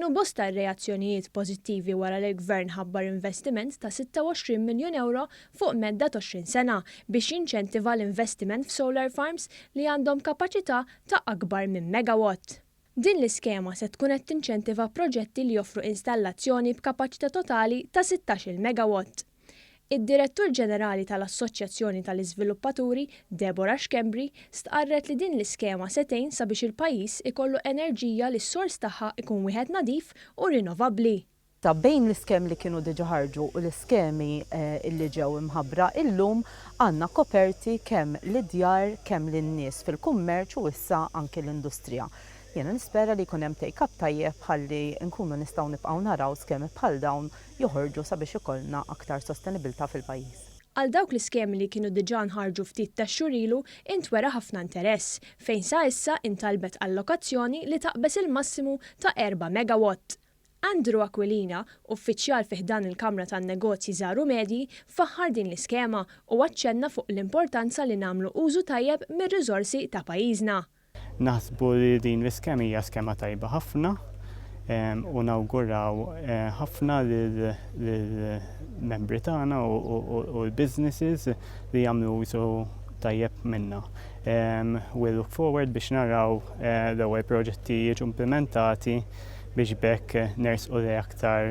Kienu bosta r-reazzjonijiet pożittivi wara li l-Gvern ħabbar investiment ta' 26 miljun ewro fuq medda t'20 sena biex jinċentiva l-investiment f'solar farms li għandhom kapaċità ta' akbar minn megawatt. Din l-iskema se tkun qed tinċentiva proġetti li joffru installazzjoni b'kapaċità totali ta' 16-il megawatt. Id-Direttur Ġenerali tal-Assoċjazzjoni tal-Iżviluppaturi, Deborah Schembri, stqarret li din l-iskema se tgħin sabiex il-pajjiż ikollu enerġija li s-sors tagħha ikun wieħed nadif u rinnovabbli. Ta' bejn l-iskemi li kienu diġa ħarġu u l-iskemi li ġew imħabbra illum għandna koperti kemm lid-djar, kemm lin-nies fil-kummerċ u issa anki l-industrija. Jiena nispera li jkun hemm take up tajjeb ħalli nkunu nistgħu nibqgħu naraw skemi bħal dawn joħorġu sabiex ikollna aktar sostenibilità fil-pajjiż. Għal dawk l-iskemi li kienu diġà nħarġu ftit tax-xhur ilu intwera ħafna interess, fejn sa issa intalbet allokazzjoni li taqbeż il-massimu ta' erba' megawatt. Andrew Aquilina, uffiċjal fi ħdan il-Kamra tan-Negozji Żgħar u Medji, faħħar din l-iskema u aċċenna fuq l-importanza li nagħmlu użu tajjeb mir-riżorsi ta' pajjiżna. Naħsbu li din l-iskema hija skema tajba ħafna u nawguraw ħafna lill-membri tagħna u l-businesses li jagħmlu użu tajjeb minnha. We look forward biex naraw l-ewwel proġetti jiġu implimentati biex b'hekk nersqu lejn aktar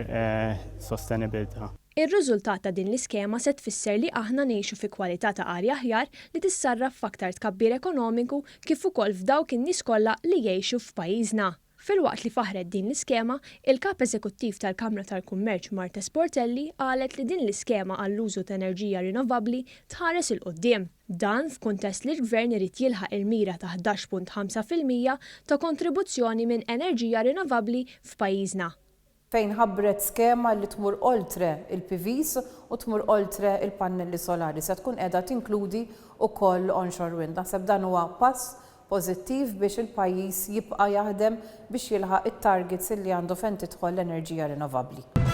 sostenibilità. Ir-riżultat ta' din l-iskema se tfisser li aħna ngħixu fi kwalità ta' arja aħjar li tissarraf f'aktar tkabbir ekonomiku kif ukoll f'dawk in-nies kollha li jgħixu f'pajjiżna. Filwaqt li faħħret din l-iskema, il-Kap Eżekuttiv tal-Kamra tal-Kummerċ Marthe Sportelli qalet li din l-iskema għall-użu t'enerġija rinnovabbli tħares 'il quddiem. Dan f'kuntest li l-Gvern irid jilħaq il-mira ta' 11.5% ta' kontribuzzjoni minn enerġija rinnovabbli f'pajjiżna. fejn ħabbret skema li tmur oltre il-PVs u tmur oltre il-pannelli solari, se tkun qiegħda tinkludi wkoll onshore wind. Naħseb dan huwa pass pożittiv biex il-pajjiż jibqa' jaħdem biex jilħaq it-targets li għandu fejn tidħol l-enerġija rinnovabbli.